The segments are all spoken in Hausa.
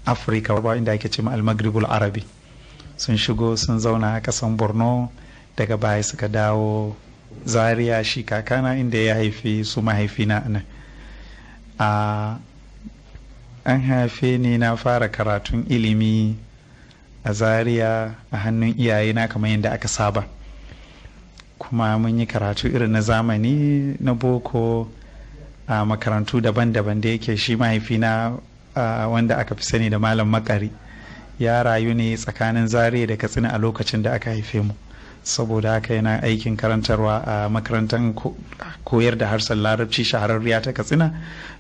Afirka inda ake ce Al-Maghribul Arabi. Sun shigo sun zauna a ƙasan Borno, daga baya suka dawo Zaria, shi kakana inda ya haifi su mahaifina nan. A an haife ni, na fara karatun ilimi a Zaria a hannun iyayena kamar yadda aka saba. Kuma mun yi karatu irin na zamani na boko a makarantu daban-daban. Da yake shi mahaifina, wanda aka fi sani da Malam Makari, ya rayu ne tsakanin Zaria da Katsina a lokacin da aka haife mu. Saboda haka yana aikin karantarwa a makarantar koyar da harshen Larabci shahararriya ta Katsina.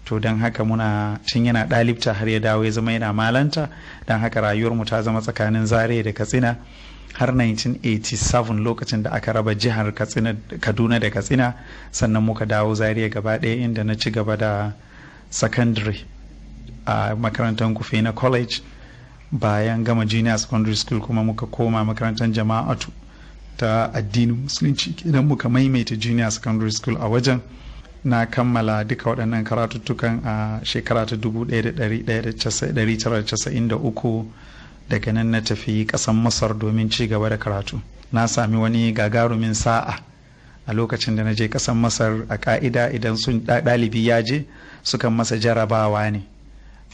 To don haka muna tun yana ɗalibta har ya dawo ya zama yana malanta. Don haka rayuwarmu ta zama tsakanin Zaria da Katsina har 1987, lokacin da aka raba jihar Katsina, Kaduna da Katsina. Sannan muka dawo Zaria gaba ɗaya, inda na ci gaba da secondary a makarantar Kufena College. Bayan gama junior secondary school kuma muka koma makarantar Jama'atu ta Addinin Musulunci idan muka maimaita junior secondary school a wajen. Na kammala duka waɗannan karatuttukan a shekara ta 1993. Daga nan na tafi ƙasan Masar domin ci gaba da karatu. Na sami wani gagarumin sa'a a lokacin da na je ƙasan Masar. A ƙa'ida, idan sun ɗalibi ya je, sukan masa jarabawa ne,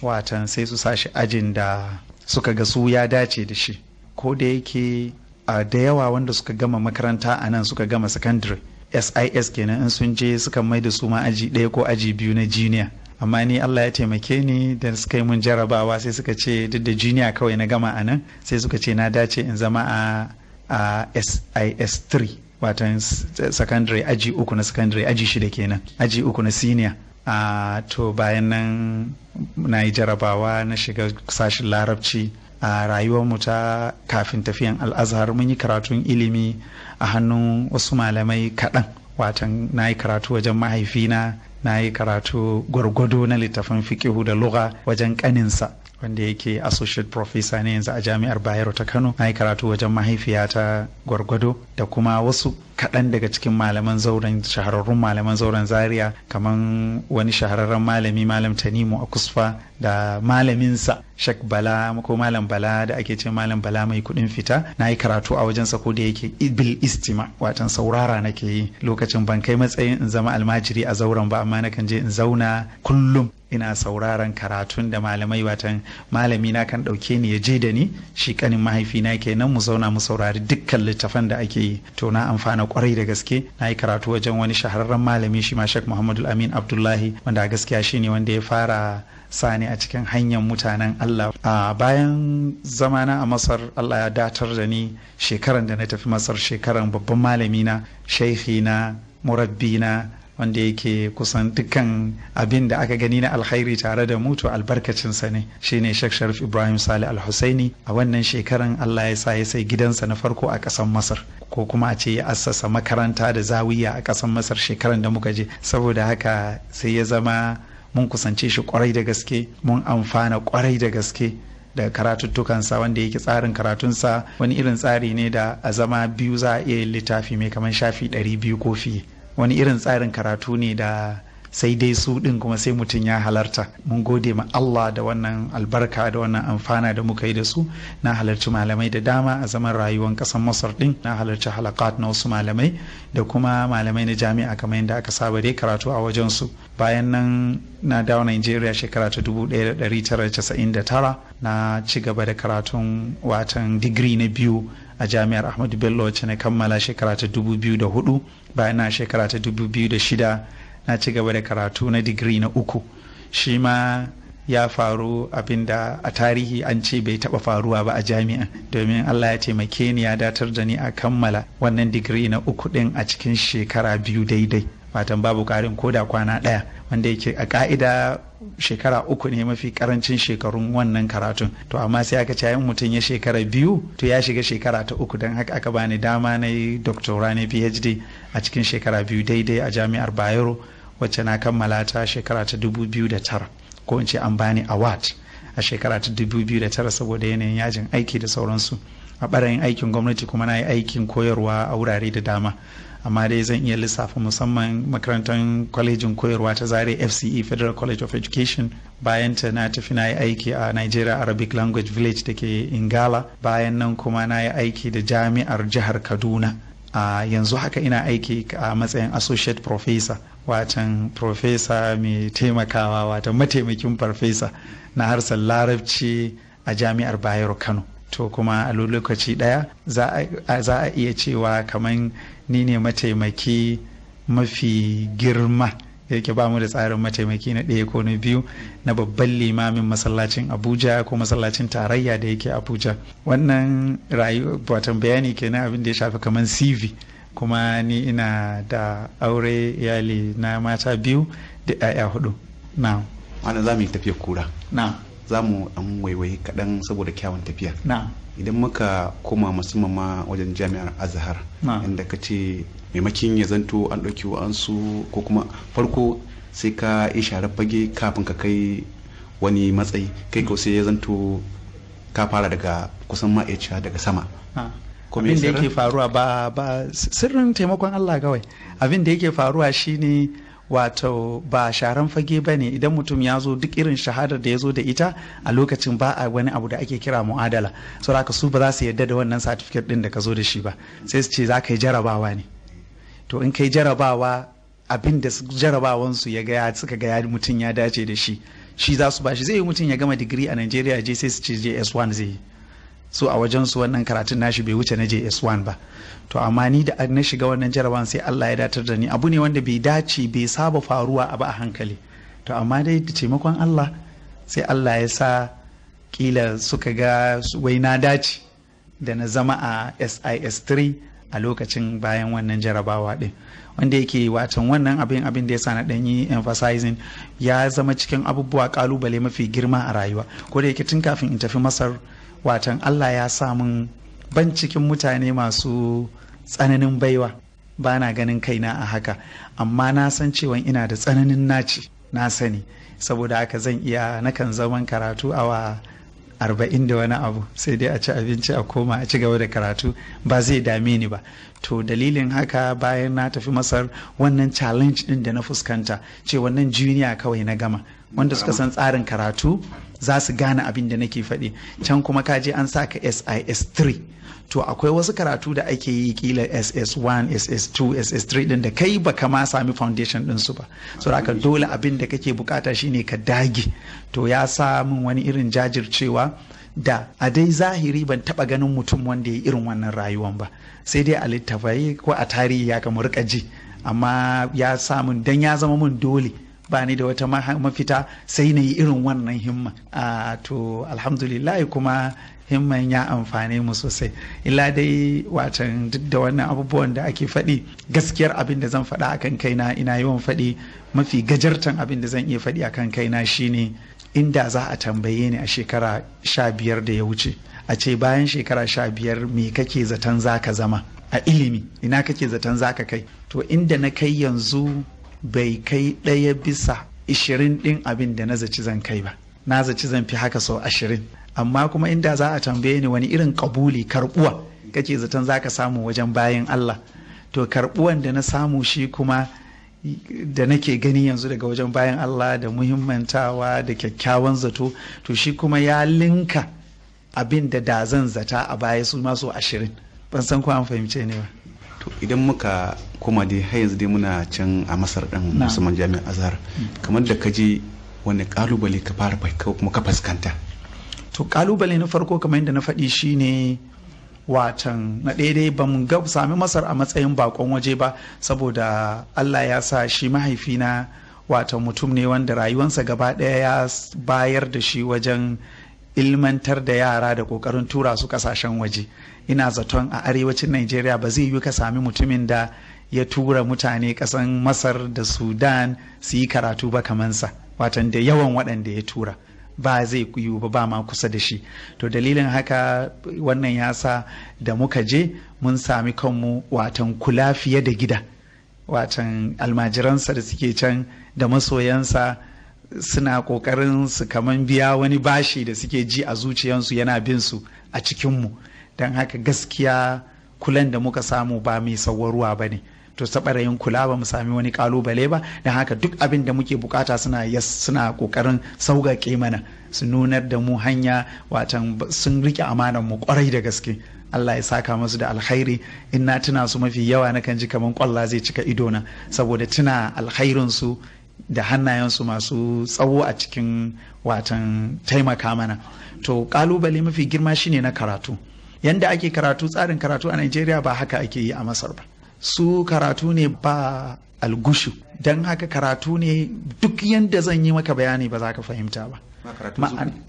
watan sai su sashi ajin da suka ga su ya dace da shi. Ko da yake da yawa wanda suka gama makaranta a nan, suka gama secondary, SIS kenan, in sun je suka mai da su ma aji ɗaya ko aji biyu na junior. Amma ni Allah ya taimake ni, da suka yi mun jarabawa sai suka ce, duk da junior kawai na gama a nan, sai suka ce na dace in zama a SIS 3, watan secondary aji uku na secondary, aji shida kenan, aji uku na senior. To bayan nan na yi jarabawa na shiga sashin Larabci. A rayuwarmu ta kafin tafiyan Al'azhar, mun yi karatun ilimi a hannun wasu malamai kaɗan. Watan na yi karatu wajen mahaifina, na yi karatu gwargwado na littafin fiqihu da lugha wajen ƙaninsa, wanda yake associate professor ne yanzu a Jami'ar Bayero ta Kano. Na yi karatu wajen mahaifiyata gwargwado, da kuma wasu kaɗan daga cikin malaman zauren, shahararrun malaman zauren Zaria, kamar wani shahararren malami, Malam Tanimu a Kusfa, da malaminsa Shek Bala ko Malam Bala da ake ce Malam Bala mai kuɗin fita. Na yi karatu a wajensa, ko da yake bil istima, watan saurara nake yi. Lokacin ban kai matsayin in zama almajiri a zauren ba, amma nakan je in zauna kullum ina sauraron karatun da malamai, watan malami na kan ɗauke ni ya je da ni, shi kanin mahaifina kenan, mu zauna mu saurari dukkan littafan da ake yi. To na amfana kwarai da gaske. Na yi karatu wajen wani shahararren malami shi ma, Sheikh Muhammadu Amin Abdullahi, wanda a gaskiya shine wanda ya fara sani a cikin hanyar mutanen Allah. A bayan zamana a Masar, Allah ya datar da ni shekaran da na tafi Masar, shekaran babban malami na, shaikhi na, murabbi na, wanda yake kusan dukkan abin da aka gani na alkhairi tare da mu to albarkacinsa ne, shine Sheikh Sharif Ibrahim Saleh Al Husaini. A wannan shekaran Allah ya sa ya sai gidansa na farko a ƙasar Masar, ko kuma a ce ya assasa makaranta da zawiya a ƙasar Masar shekaran da muka je. Saboda haka sai ya zama mun kusance shi kwarai da gaske, mun amfana kwarai da gaske da karatuttukansa, wanda yake tsarin karatunsa wani irin tsari ne da a zama biyu za a iya yin littafi mai kamar shafi 200 ko fiye. Wani irin tsarin karatu ne da sai dai su ɗin kuma sai mutum ya halarta. Mun gode ma Allah da wannan albarka da wannan amfana da muka yi da su. Na halarci malamai da dama a zaman rayuwar ƙasar Masar ɗin. Na halarci halakat na wasu malamai da kuma malamai na jami'a, kamar yadda aka saba dai karatu a wajen su. Bayan nan na dawo Nigeria shekara ta 1999. Na ci gaba da karatun watan digiri na biyu a Jami'ar Ahmadu Bello, wacce na kammala shekara ta 2004. Bayan na shekara ta 2006 na ci gaba da karatu na digiri na uku. Shi ma ya faru abinda a tarihi an ce bai taba faruwa ba a jami'a, domin Allah ya taimake ni, ya datar da ni a kammala wannan digiri na uku din a cikin shekara 2 daidai, watan babu karin koda kwana ɗaya, wanda yake a ka'ida shekara 3 ne mafi karancin shekarun wannan karatun. To amma sai aka ce in mutum ya shekara 2 to ya shiga shekara ta uku. Don haka aka bani dama na yi doctora na PhD a cikin shekara 2 daidai a Jami'ar Bayero, wacce na kammala ta shekara ta 2009, ko in ce an bani award a shekara ta 2009 saboda yanayin yajin aiki da sauransu. A ɓarayin aikin gwamnati kuma, na yi aikin koyarwa a wurare da dama. Amma dai zan iya lissafa musamman makarantar kwalejin koyarwa ta Zaria, FCE, Federal College of Education. Bayan ta na tafi na yi aiki a Nigeria Arabic Language Village da ke Ingala. Bayan nan kuma na yi aiki da Jami'ar Jihar Kaduna. A yanzu haka ina aiki a matsayin associate professor, watan professor mai taimakawa, watan mataimakin farfesa na harshen Larabci a Jami'ar Bayero Kano. To kuma a lokaci daya za a iya cewa kamar ni ne mataimaki mafi girma, yake ba mu da tsarin mataimaki na ɗaya ko na biyu, na babban limamin masallacin Abuja ko masallacin tarayya da yake Abuja. Wannan watan bayani kenan abin da ya shafi kamar CV. Kuma ni ina da aure, iyali na mata biyu da 'ya'ya hudu na. Wannan za mu yi tafiya kura. Na. Za mu ɗan waiwayi kaɗan saboda kyawun tafiya. Na. Idan muka koma musamman ma wajen Jami'ar Azhar, inda ka ce maimakin ya zanto an ɗauki wa'ansu ko kuma farko sai ka yi sharar fage kafin ka kai wani matsayi, kai ko sai ya zanto ka fara daga kusan ma iya daga sama. Abin da yake faruwa ba sirrin taimakon Allah kawai. Abin da yake faruwa shine, wato ba sharan fage ba ne. Idan mutum ya zo, duk irin shahadar da ya zo da ita a lokacin, ba a wani abu da ake kira mu'adala. Saboda haka su ba za su yarda da wannan certificate din da ka zo da shi ba, sai su ce za ka yi jarabawa ne. To in kai jarabawa, abin da jarabawansu ya ga suka ga mutum ya dace da shi, shi za su bashi. Zai yi mutum ya gama digiri a Nigeria je, sai su ce JS1 zai yi. So a wajen su wannan karatun nashi bai wuce na JS1 ba. To amma ni da na shiga wannan jarabawan, sai Allah ya datar da ni. Abu ne wanda bai dace, bai saba faruwa a ba a hankali. To amma dai da taimakon Allah, sai Allah ya sa kila suka ga wai na dace da na zama a SIS3 a lokacin bayan wannan jarabawa din. Wanda yake watan wannan abin da ya sa na ɗan yi emphasizing, ya zama cikin abubuwa kalubale mafi girma a rayuwa. Ko da yake tun kafin in tafi Masar, watan Allah ya sa mun ban cikin mutane masu tsananin baiwa, ba na ganin kaina a haka, amma na san cewa ina da tsananin naci, na sani. Saboda haka zan iya, nakan zaman karatu awa 40 da wani abu, sai dai a ci abinci a koma a ci gaba da karatu, ba zai dame ni ba. To dalilin haka, bayan na tafi Masar, wannan challenge din da na fuskanta ce wannan junior kawai na gama, wanda suka san tsarin karatu za su gane abin da nake faɗi. Can kuma ka je an saka SIS3. To akwai wasu karatu da ake yi kila SS1, SS2, SS3 din da kai baka ma sami foundation din su ba. So haka dole abin da kake bukata shine ka dage. To ya sa min wani irin jajircewa da a dai zahiri ban taba ganin mutum wanda ya irin wannan rayuwan ba, sai dai a littafai ko a tarihi ya kama rika ji. Amma ya sa min dan ya zama mun dole, ba ni da wata mafita sai na yi irin wannan himma. A to alhamdulillah, kuma himman ya amfane mu sosai. Illa dai watan duk da wannan abubuwan da ake faɗi, gaskiyar abin da zan faɗa akan kaina, ina yawan faɗi, mafi gajartan abin da zan iya faɗi akan kaina shine, inda za a tambaye ni a shekara 15 da ya wuce, a ce bayan shekara 15 me kake zaton za ka zama a ilimi, ina kake zaton za ka kai, to inda na kai yanzu bai kai 1/20 ɗin abin da na zaci zan kai ba. Na zaci zan fi haka sau 20. Amma kuma inda za a tambaye ni wani irin kabuli, karbuwa kake zaton za ka samu wajen bayan Allah, to karbuwan da na samu shi kuma da nake gani yanzu daga wajen bayan Allah da muhimmantawa da kyakkyawan zato, to shi kuma ya linka abin da da zan zata a baya su masu 20. Ban san ko an fahimce ne ba. To idan muka koma dai, har yanzu dai muna can a Masar din, musamman Jami'ar Azhar, kamar da ka je, wani kalubale ka fara kuma ka fuskanta? To kalubale na farko, kamar yadda na faɗi, shine watan na ɗaya dai ba mu ga sami Masar a matsayin bakon waje ba, saboda Allah ya sa shi mahaifina watan mutum ne wanda rayuwansa gaba ɗaya ya bayar da shi wajen ilmantar da yara da kokarin tura su kasashen waje. Ina zaton a arewacin Nigeria ba zai yi ka sami mutumin da ya tura mutane kasan Masar da Sudan su yi karatu ba kamansa, watan da yawan waɗanda ya tura ba zai yiwu ba, ba ma kusa da shi. To dalilin haka wannan ya sa da muka je mun sami kanmu watan kula fiye da gida. Watan almajiransa da suke can da masoyansa suna kokarin su kaman biya wani bashi da suke ji a zuciyansu yana bin su a cikinmu. Don haka gaskiya kulan da muka samu ba mai sauwarwa ba ne. To ta ɓarayin kula ba mu sami wani kalubale ba. Don haka duk abin da muke bukata suna kokarin sauƙaƙe mana, su nunar da mu hanya. Watan sun rike amanar mu kwarai da gaske. Allah ya saka masu da alkhairi. In na tuna su, mafi yawa na kan ji kamar kwalla zai cika idona saboda tuna alkhairin su da hannayensu masu tsawo a cikin watan taimaka mana. To kalubale mafi girma shine na karatu. Yanda ake karatu, tsarin karatu a Nigeria ba haka ake yi a Masar ba. Su karatu ne ba algushu, don haka karatu ne duk yanda zan yi maka bayani ba za ka fahimta ba.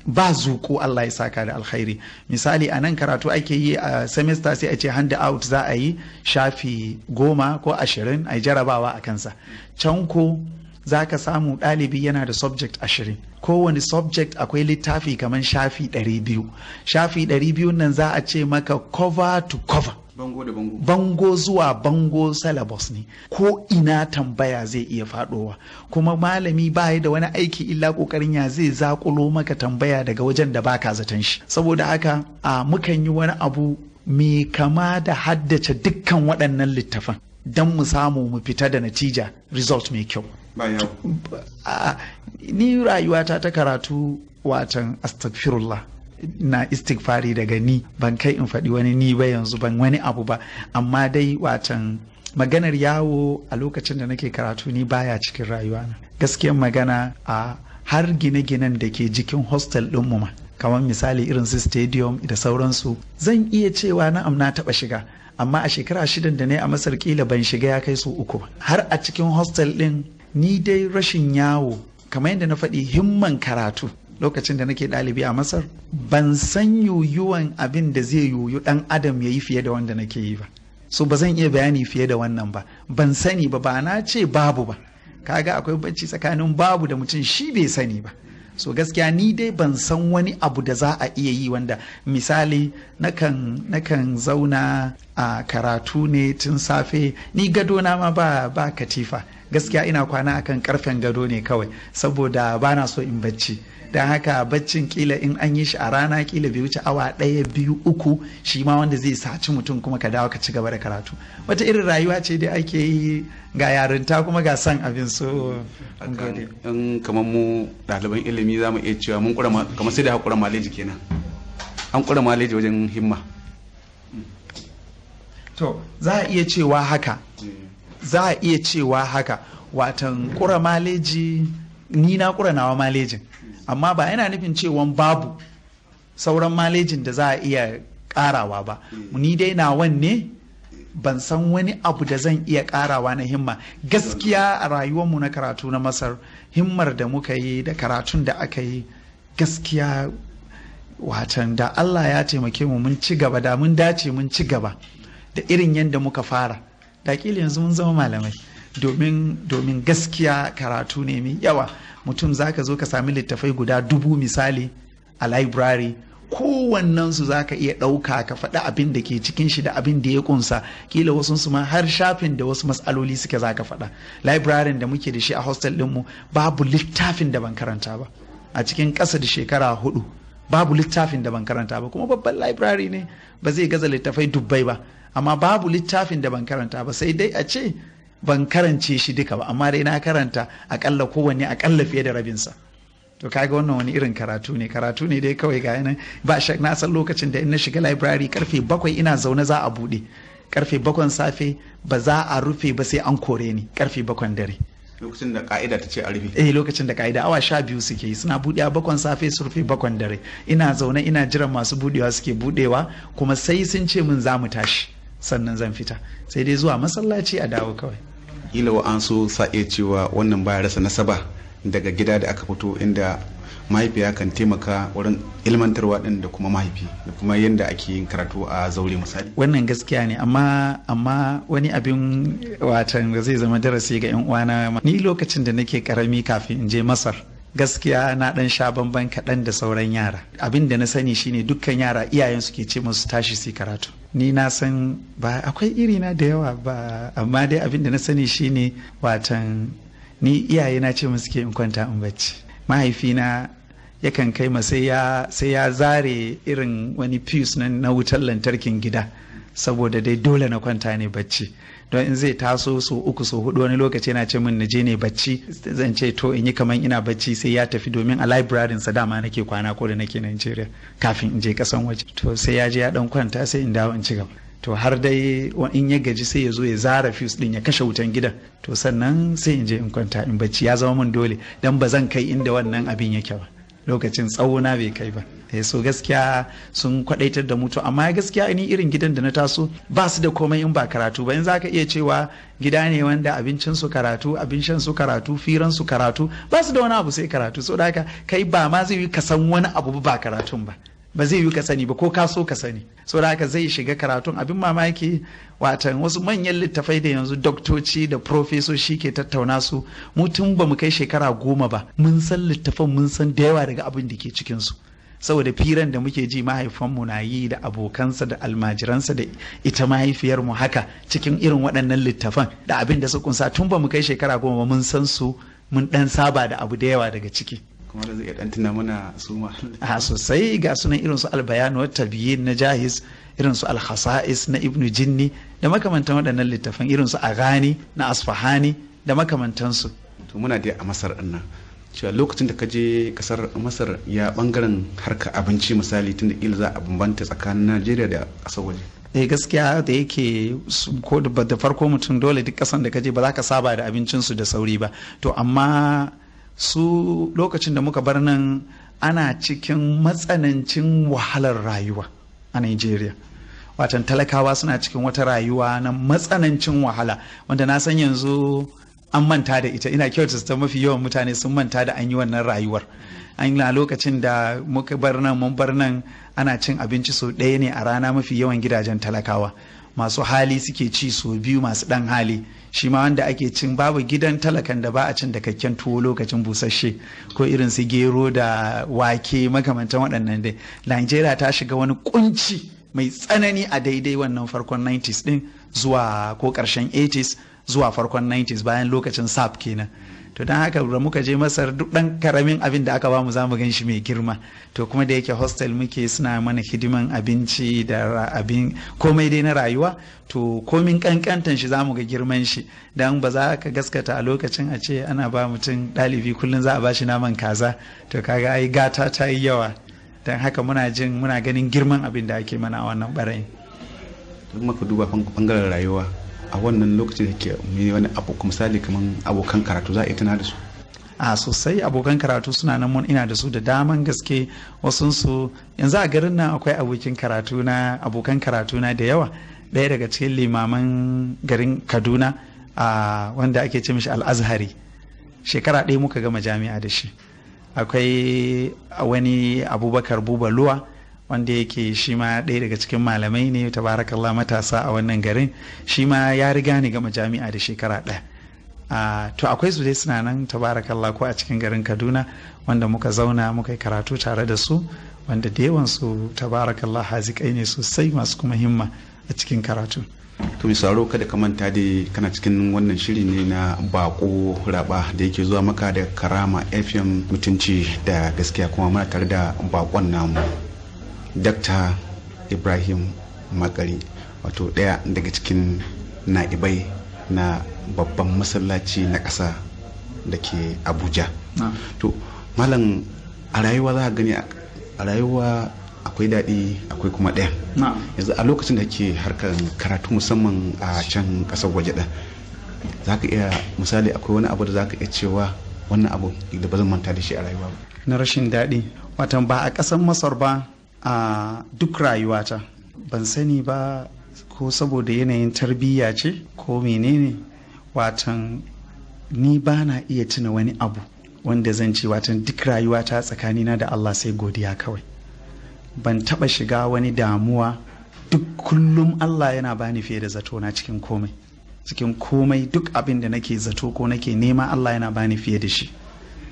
Ba zuku. Allah ya saka da alkhairi. Misali, a nan karatu ake yi a semester, sai a ce hand out za a yi shafi 10 ko 20, a yi jarabawa a kansa. Can ko za ka samu ɗalibi yana da subject 20. Kowane subject akwai littafi kamar shafi 200. Shafi 200 nan za a ce maka cover to cover, bango da bango, bango zuwa bango syllabus ne. Ko ina tambaya zai iya fadowa, kuma malami ba da wani aiki illa kokarin ya zai zakulo maka tambaya daga wajen da baka zaton shi. Saboda haka a mukan yi wani abu mai kama da haddace dukkan waɗannan littafan don mu samu mu fita da natija, result mai kyau. Ni rayuwata ta karatu, watan astagfirullah, na istighfari daga ni ban kai in faɗi wani ni ba yanzu, ban wani abu ba. Amma dai watan maganar yawo a lokacin da nake karatu ni baya cikin rayuwa na. Gaskiyar magana, a har gine-ginen da ke jikin hostel ɗinmu ma, kamar misali irin su stadium da sauransu, zan iya cewa na'am, na taɓa shiga, amma a shekara 6n da ne a Masar kila ban shiga ya kai su 3 ba. Har a cikin hostel ɗin, ni dai rashin yawo, kamar yadda na faɗi, himman karatu lokacin da nake ɗalibi a Masar, ban san yuyuwan abin da zai yuyu ɗan adam ya yi fiye da wanda nake yi ba. So ba zan iya bayani fiye da wannan ba, ban sani ba. Ba na ce babu ba. Kaga akwai bacci tsakanin babu da mutum shi bai sani ba. So gaskiya ni dai ban san wani abu da za a iya yi wanda misali nakan zauna a karatu ne tun safe. Ni gado na ma ba katifa. Gaskiya ina kwana akan karfen gado ne kawai saboda ba na so in bacci. Don haka baccin kila in an yi shi a rana, kila bai wuce awa 1, 2, 3, shi ma wanda zai saci mutum, kuma ka dawo ka ci gaba da karatu. Wata irin rayuwa ce dai ake yi, ga yarinta kuma ga san abin. So In kamar mu ɗaliban ilimi za mu iya cewa mun kura, kamar sai da hakura maleji kenan, an kura maleji wajen himma. To za a iya cewa haka, za a iya cewa haka. Watan kura maleji, ni na kura nawa malejin, amma ba yana nufin cewa babu sauran malejin da za a iya karawa ba. Ni dai nawan ne, ban san wani abu da zan iya karawa na himma. Gaskiya a rayuwarmu na karatu na Masar, himmar da muka yi da karatun da aka yi, gaskiya watan da Allah ya taimake mu mun ci gaba, da mun dace mun ci gaba da irin yadda muka fara, da kila yanzu mun zama malamai. Domin gaskiya karatu ne mai yawa. Mutum zaka zo ka sami littafai guda 1000 misali a library, kowannensu za ka iya ɗauka ka faɗi abin da ke cikin shi da abin da ya kunsa. Kila wasu su ma har shafin da wasu matsaloli suke za ka faɗa. Library da muke da shi a hostel ɗinmu, babu littafin da ban karanta ba a cikin ƙasa da shekara 4. Babu littafin da ban karanta ba, kuma babban library ne, ba zai gaza littafai dubbai ba, amma babu littafin da ban karanta ba. Sai dai a ce ban karance shi duka ba, amma dai na karanta akalla kowanne akalla fiye da rabinsa. To kaga wannan wani irin karatu ne? Karatu ne dai kawai ga nan ba. Na san lokacin da in na shiga library karfe 7 ina zaune, za a bude karfe 7 safe, ba za a rufe ba sai an kore ni karfe 7 dare. Lokacin da ka'ida ta ce a rufe. Eh, lokacin da ka'ida awa 12 suke yi. Suna buɗewa 7 safe, su rufe 7 dare. Ina zaune ina jiran masu buɗewa suke buɗewa, kuma sai sun ce min za mu tashi sannan zan fita, sai dai zuwa masallaci a dawo kawai. Kila wa an so sa iya cewa wannan baya rasa nasaba daga gida da aka fito, inda mahaifiya kan taimaka wurin ilmantarwa din da kuma mahaifi da kuma yadda ake yin karatu a zaure misali. Wannan gaskiya ne, amma wani abin watan da zai zama darasi ga yan uwana, ni lokacin da nake karami kafin in je Masar, gaskiya na dan sha bamban kaɗan da sauran yara. Abin da na sani shine dukkan yara iyayen su ke ce musu tashi su karatu. Ni na san ba akwai irina da yawa ba, amma dai abin da na sani shine watan ni iyaye na ce musu ke in kwanta in bacci. Mahaifina yakan kai ma sai ya zare irin wani fuse na wutar lantarkin gida. Saboda dai dole na kwanta ne bacci. Don in zai taso so 3 so 4 wani lokaci yana ce min na je ne bacci, zan ce to in yi kaman ina bacci sai ya tafi, domin a library sa dama nake kwana ko da nake Nigeria kafin in je kasan waje. To sai ya je ya dan kwanta sai in dawo in ci gaba. To har dai in ya gaji sai ya zo ya zara fuse din ya kashe wutan gidan, to sannan sai in je in kwanta in bacci. Ya zama min dole dan ba zan kai inda wannan abin yake ba, lokacin tsawona bai kai ba. So gaskiya sun kwadaitar da mutu. Amma gaskiya ni irin gidan da na taso ba su da komai in ba karatu ba. In za ka iya cewa gida ne wanda abincin su karatu, abin shan su karatu, firan su karatu, ba su da wani abu sai karatu. So da haka kai ba ma zai yi ka san wani abu ba karatun ba, ba zai yi ka sani ba ko ka so ka sani. So da haka zai shiga karatun. Abin mamaki watan wasu manyan littafai da yanzu doktoci da profesoshi ke tattauna su, mu tun ba mu kai shekara 10 ba mun san littafan, mun san da yawa daga abin da ke cikin su. Saboda firan da muke ji mahaifanmu na yi da abokansa da almajiransa da ita mahaifiyarmu haka cikin irin waɗannan littafan da abin da su kunsa, tun ba mu kai shekara 10 ba mun san su, mun ɗan saba da abu da yawa daga ciki. Kuma da zai iya ɗan tuna mana su ma. A sosai, ga sunan irin su albayan wa tabiyin na Jahis, irin su alkhasa'is na Ibn Jinni da makamantan waɗannan littafan, irin su Aghani na Asfahani da makamantansu. To muna dai a Masar ɗin nan, cewa lokacin da ka je kasar Masar ya bangaren harka abinci misali, tunda kila za a bambanta tsakanin Najeriya da kasar waje. Gaskiya da yake ko da farko mutum dole duk kasan da ka je ba za ka saba da abincinsu da sauri ba. To amma su lokacin da muka bar nan ana cikin matsanancin wahalar rayuwa a Nigeria. Watan talakawa suna cikin wata rayuwa na matsanancin wahala wanda na san yanzu an manta da ita. Ina kyautata mafi yawan mutane sun manta da an yi wannan rayuwar. An na lokacin da muka bar nan, mun bar nan ana cin abinci sau 1 ne a rana mafi yawan gidajen talakawa. Masu hali suke ci sau 2, masu ɗan hali. Shi ma wanda ake cin, babu gidan talakan da ba a cin dakakken tuwo lokacin busasshe ko irin su gero da wake makamantan waɗannan dai. Najeriya ta shiga wani kunci mai tsanani a daidai wannan farkon 90s din zuwa ko ƙarshen 80s zuwa farkon 90s, bayan lokacin SAP kenan. To don haka da muka je Masar duk ɗan karamin abin da aka bamu zamu gan shi mai girma. To kuma da yake hostel muke, suna mana hidiman abinci da abin komai dai na rayuwa, to komin kankantan shi zamu ga girman shi. Dan ba za ka gaskata a lokacin a ce ana ba mutum ɗalibi kullum za a ba shi naman kaza, to kaga ai gata ta yi yawa. Don haka muna jin muna ganin girman abin da ake mana a wannan ɓarayin. Don maka duba bangaren rayuwa a wannan lokacin da ke wani abu, misali kamar abokan karatu za a yi tuna da su? A sosai, abokan karatu suna nan, mun ina da su da daman gaske. Wasunsu yanzu a garin nan akwai abokan karatu na da yawa. Ɗaya daga cikin limaman garin Kaduna wanda ake ce mishi Al-Azhari, shekara 1 muka gama jami'a da shi. Akwai wani Abubakar Buba Luwa wanda yake shi ma ɗaya daga cikin malamai ne tabarakallah matasa a wannan garin, shi ma ya riga ni gama jami'a da shekara 1. To akwai su dai suna nan tabarakallah ko a cikin garin Kaduna wanda muka zauna muka yi karatu tare da su, wanda da yawansu tabarakallah hazikai ne sosai masu kuma himma a cikin karatu. To mai sauraro kada ka manta dai kana cikin wannan shiri ne na Bako Raba da yake zuwa maka da Karama FM mutunci da gaskiya, kuma muna tare da bakon namu Dr. Ibrahim Makari, wato ɗaya daga cikin na'ibai na babban masallaci na ƙasa da ke Abuja. To malam, a rayuwa za ka gani a rayuwa akwai daɗi akwai kuma ɗaya. Yanzu a lokacin da ke harkar karatu musamman a can ƙasar waje ɗin, za ka iya misali akwai wani abu da za ka iya cewa wannan abu da ba zan manta da shi a rayuwa ba? Na rashin daɗi, watan ba a ƙasar Masar ba, a duk rayuwata ban sani ba ko saboda yanayin tarbiyya ce ko menene, watan ni ba na iya tuna wani abu wanda zan ce watan duk rayuwata tsakanina da Allah sai godiya kawai. Ban taba shiga wani damuwa, duk kullum Allah yana bani fiye da zato na cikin komai. Cikin komai duk abin da nake zato ko nake nema Allah yana bani fiye da shi.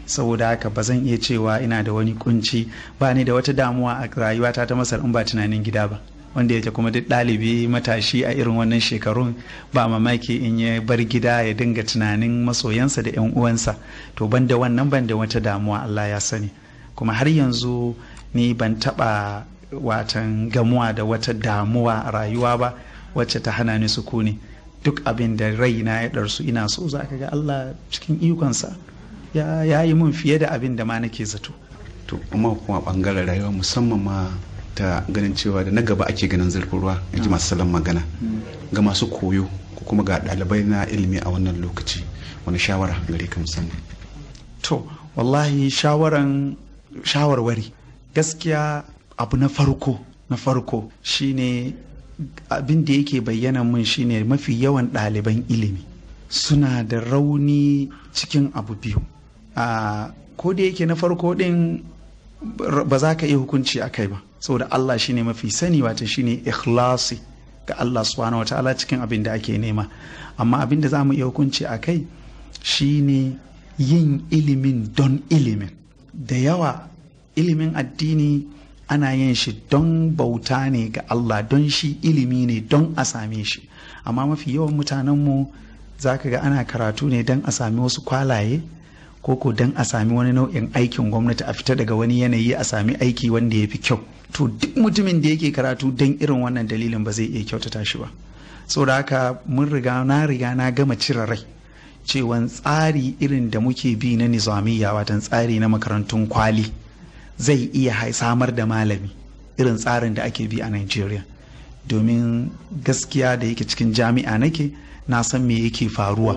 Saboda haka ba zan iya cewa ina da wani kunci, ba ni da wata damuwa a rayuwata ta Masar in ba tunanin gida ba. Wanda yake kuma duk ɗalibi matashi a irin wannan shekarun ba mamaki in ya bar gida ya dinga tunanin masoyansa da 'yan uwansa. To ban da wannan, ban da wata damuwa, Allah ya sani. Kuma har yanzu ni ban taɓa watan gamuwa da wata damuwa a rayuwa ba wacce ta hana ni sukuni. Duk abin da raina ya ɗarsu ina so, za ka ga Allah cikin ikonsa ya yi mun fiye da abin da ma nake zato. To kuma bangaren rayuwa, musamman ma ta ganin cewa da na gaba ake ganin zurfin ruwa, in ji masu salon magana, ga masu koyo ko kuma ga ɗalibai na ilimi a wannan lokaci, wani shawara gare ka musamman? To wallahi shawarwari gaskiya, abu na farko shine abin da yake bayyana mun shine mafi yawan ɗaliban ilimi suna da rauni cikin abu biyu. Ko da yake na farko ɗin ba za ka iya hukunci a kai ba, saboda Allah shine mafi sani, wata shine ikhlasi ga Allah subhanahu wataala cikin abin da ake nema. Amma abin da za mu iya hukunci a kai shine yin ilimin don ilimin. Da yawa ilimin addini ana yin shi don bauta ne ga Allah, don shi ilimi ne don a same shi. Amma mafi yawan mutanenmu za ka ga ana karatu ne don a sami wasu kwalaye, ko don a sami wani nau'in aikin gwamnati, a fita daga wani yanayi a sami aiki wanda ya fi kyau. To duk mutumin da yake karatu don irin wannan dalilin ba zai iya kyautata shi ba. Saboda haka mun riga na riga na gama cire rai cewan tsari irin da muke bi na nizamiyya, watan tsari na makarantun kwali, zai iya samar da malami irin tsarin da ake bi a Nigeria. Domin gaskiya da yake cikin jami'a nake, na san me yake faruwa,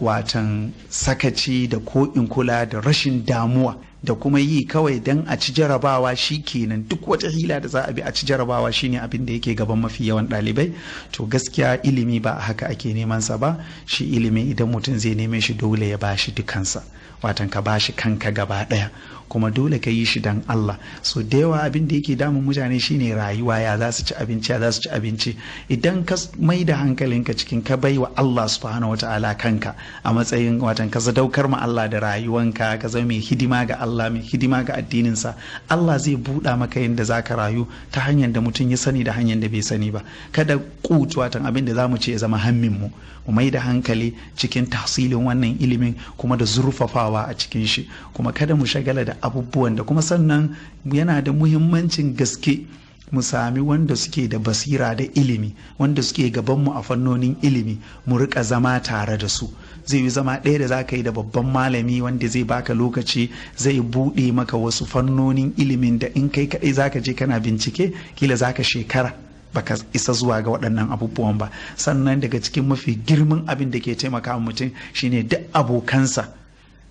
watan sakaci da ko in kula da rashin damuwa da kuma yi kawai don a ci jarabawa shi kenan. Duk wata hila da za a bi a ci jarabawa shine abin da yake gaban mafi yawan ɗalibai. To gaskiya ilimi ba haka ake neman sa ba. Shi ilimi idan mutum zai neme shi dole ya bashi dukansa, watan ka bashi kanka gaba ɗaya, kuma dole ka yi shi don Allah. So da yawa abin da yake damun mutane shine rayuwa, ya za su ci abinci, ya za su ci abinci. Idan ka mai da hankalinka cikin ka bai wa Allah subhanahu wataala kanka a matsayin watan ka sadaukar ma Allah da rayuwanka, ka zama mai hidima ga Allah, mai hidima ga addininsa, Allah zai buɗa maka yadda za ka rayu ta hanyar da mutum ya sani da hanyar da bai sani ba. Kada kut watan abin da za mu ce ya zama hammin mu, mu mai da hankali cikin tahsilin wannan ilimin kuma da zurfafawa a cikin shi, kuma kada mu shagala da abubuwan da kuma sannan yana da muhimmancin gaske mu sami wanda suke da basira da ilimi, wanda suke gabanmu a fannonin ilimi, mu rika zama tare da su. Zai yi zama ɗaya da za ka yi da babban malami wanda zai baka lokaci, zai buɗe maka wasu fannonin ilimin da in kai kaɗai za ka je kana bincike, kila za ka shekara baka isa zuwa ga waɗannan abubuwan ba. Sannan daga cikin mafi girman abin da ke taimaka mutum shine duk abokansa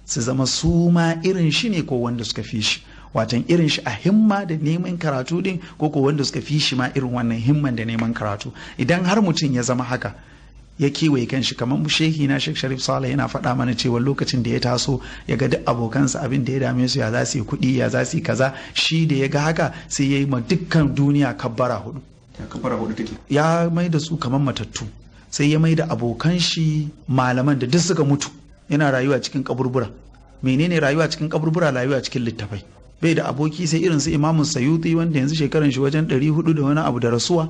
su zama su ma irin shi ne ko wanda suka fi shi, watan irin shi a himma da neman karatu din, ko wanda suka fi shi ma irin wannan himman da neman karatu. Idan har mutum ya zama haka, ya kewaye kanshi, kamar shehi na Sheikh Sharif Saleh yana faɗa mana cewa lokacin da ya taso ya ga duk abokansa abin da ya dame su, ya za su yi kuɗi, ya za su yi kaza, shi da ya ga haka sai ya yi ma dukkan duniya kabbara hudu. Ya kabbara hudu take? Ya mai da su kamar matattu, sai ya mai da abokan shi malaman da duk suka mutu, yana rayuwa cikin kaburbura. Menene rayuwa cikin kaburbura? Rayuwa cikin littafai. Bai da aboki sai irin su Imamun Sayuti wanda yanzu shekaran shi wajen 400 da wani abu da rasuwa,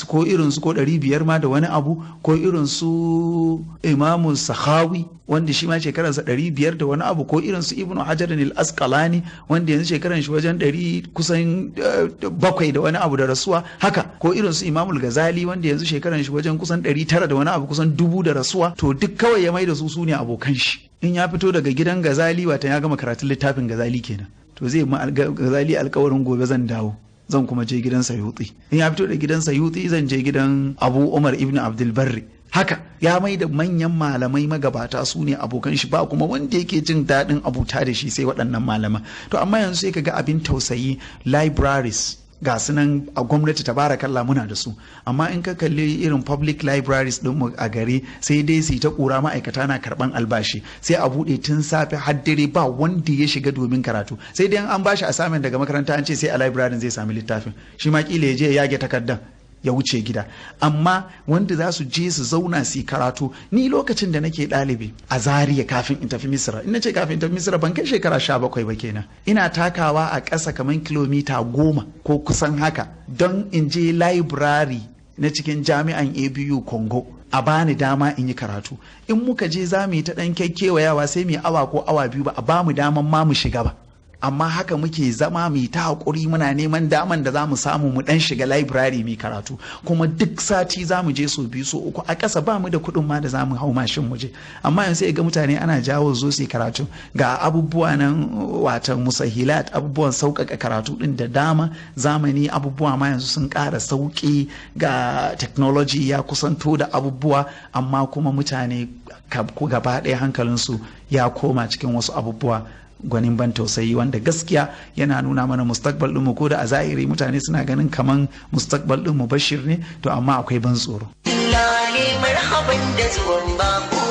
ko irin su ko 500 ma da wani abu, ko irin su Imamun Sahawi wanda shi ma shekaransa 500 da wani abu, ko irin su Ibnu Hajar al-Asqalani wanda yanzu shekaran shi wajen 100 kusan 7 da wani abu da rasuwa haka, ko irin su Imamul Ghazali wanda yanzu shekaran shi wajen kusan 900 da wani abu, kusan 1000 da rasuwa. To duk kawai ya mai da su sune abokan shi. In ya fito daga gidan Ghazali, watan ya gama karatun littafin Ghazali kenan, to zai ma Ghazali alkawarin gobe zan dawo, zan kuma je gidan Sayuti. In ya fito da gidan Sayuti, zan je gidan Abu Umar ibn Abdul Barri. Haka ya mai da manyan malamai magabata su ne abokan shi, ba kuma wanda yake jin daɗin abuta da shi sai waɗannan malaman. To amma yanzu sai ka ga abin tausayi, libraries ga su nan a gwamnati tabarakallah muna da su, amma in ka kalli irin public libraries din mu a gari, sai dai su yi ta kura, ma'aikata na karban albashi, sai a bude tun safe har dare ba wanda ya shiga domin karatu, sai dai an bashi assignment daga makaranta an ce sai a library zai sami littafin, shi ma kila ya je ya yage takardan ya wuce gida. Amma wanda za su je su zauna su yi karatu, ni lokacin da nake ɗalibi a Zaria kafin in tafi Misira, in nace kafin in tafi Misira ban kai shekara 17 ba kenan, ina takawa a ƙasa kamar kilomita 10 ko kusan haka don in je library na cikin jami'an ABU Congo a bani dama in yi karatu. In muka je za mu yi ta ɗan kyakkyewayawa sai mu yi awa ko awa 2 ba a bamu daman ma mu shiga ba. Amma haka muke zama mu ta haƙuri, muna neman daman da za mu samu mu ɗan shiga library mu karatu. Kuma duk sati za mu je so 2 so 3 a ƙasa, ba mu da kuɗin ma da za mu hau mashin mu je. Amma yanzu sai ga mutane ana jawo zo su karatu, ga abubuwa nan, watan musahilat, abubuwan sauƙaƙa karatu ɗin da dama. Zamani abubuwa ma yanzu sun ƙara sauƙi, ga technology ya kusanto da abubuwa, amma kuma mutane gaba ɗaya hankalinsu ya koma cikin wasu abubuwa gwanin ban tausayi, wanda gaskiya yana nuna mana mustakbal ɗinmu, ko da a zahiri mutane suna ganin kaman mustakbal ɗinmu bashir ne, to amma akwai ban tsoro. Lale marhaban da zuwan bako.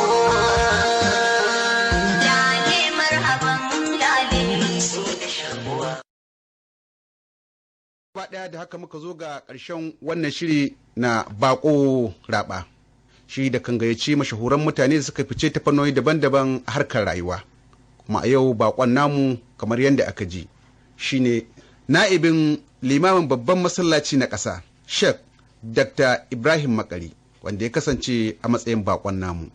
Lale marhaban lale su da shakuwa. Gaba ɗaya da haka muka zo ga ƙarshen wannan shiri na Bako Raba. Shi da kan gayyaci mashahuran mutane da suka fice ta fannoni daban-daban a harkar rayuwa. Kuma a yau bakon namu, kamar yadda aka ji, shine na'ibin limamin babban masallaci na ƙasa, Sheikh Dr. Ibrahim Makari, wanda ya kasance a matsayin bakon namu.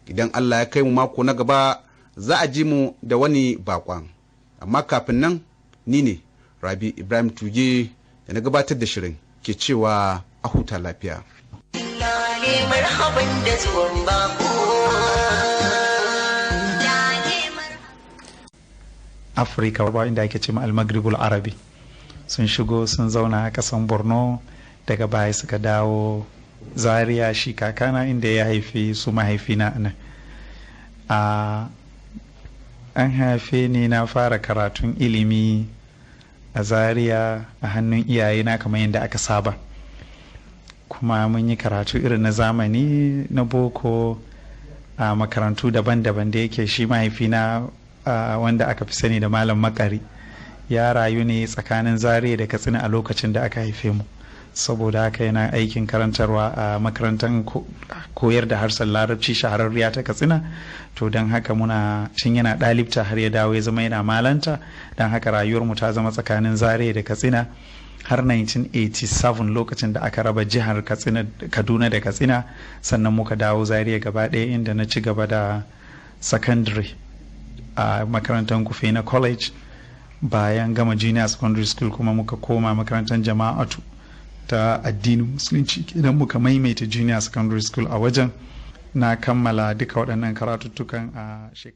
Idan Allah ya kai mu mako na gaba, za a ji mu da wani bakon. Amma kafin nan, ni ne Rabi Ibrahim Tuge da na gabatar da shirin ke cewa a huta lafiya. Lale marhaban da zuwan bako. Lale marhaban. Afirka ba inda ake ce ma Almagribul Arabi sun shigo sun zauna a kasan Borno, daga baya suka dawo Zaria, shi kakana inda ya haifi su mahaifina nan. A an haife ni, na fara karatun ilimi a Zaria a hannun iyayena kamar yadda aka saba. Kuma mun yi karatu irin na zamani na boko a makarantu daban-daban, da yake shi mahaifina, wanda aka fi sani da Malam Makari, ya rayu ne tsakanin Zaria da Katsina a lokacin da aka haife mu. Saboda haka yana aikin karantarwa a makarantar koyar da harshen Larabci shahararriya ta Katsina. To don haka muna cin yana ɗalibta har ya dawo ya zama yana malanta. Don haka rayuwarmu ta zama tsakanin Zaria da Katsina har 1987, lokacin da aka raba jihar Katsina, Kaduna da Katsina, sannan muka dawo Zaria gaba ɗaya, inda na ci gaba da secondary a makarantar Kufena College. Bayan gama junior secondary school kuma muka koma makarantar Jama'atu ta addinin Musulunci idan muka maimaita junior secondary school a wajen. Na kammala duka waɗannan karatuttukan a shekara